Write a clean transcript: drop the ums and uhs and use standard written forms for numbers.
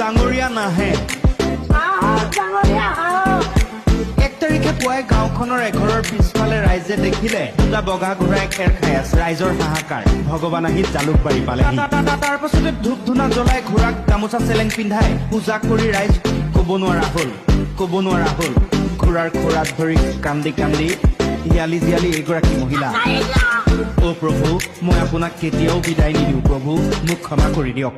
ডাঙৰীয়া নাহে। আহক ডাঙৰীয়া, আহক। 1 তাৰিখে পুৱাই গাঁওখনৰ এঘৰৰ পিছফালে ৰাইজে দেখিলে দুটা বগা ঘোঁৰাই খেৰ খাই আছে। ৰাইজৰ হাহাকাৰ। ভগৱান আহি জালুকবাৰী পালেহি। তাৰ পাছতে ধূপ ধূনা জ্বলাই ঘোঁৰাক গামোচা চেলেং পিন্ধাই পূজা কৰি ৰাইজ ক'ব নোৱাৰা হ'ল, ক'ব নোৱাৰা হ'ল। ঘোঁৰাৰ খোৰাত ধৰি কান্দি কান্দি হিয়ালি জিয়ালি এইগৰাকী মহিলা। অ' প্ৰভু, মই আপোনাক কেতিয়াও বিদায় নিদিওঁ প্ৰভু, মোক ক্ষমা কৰি দিয়ক।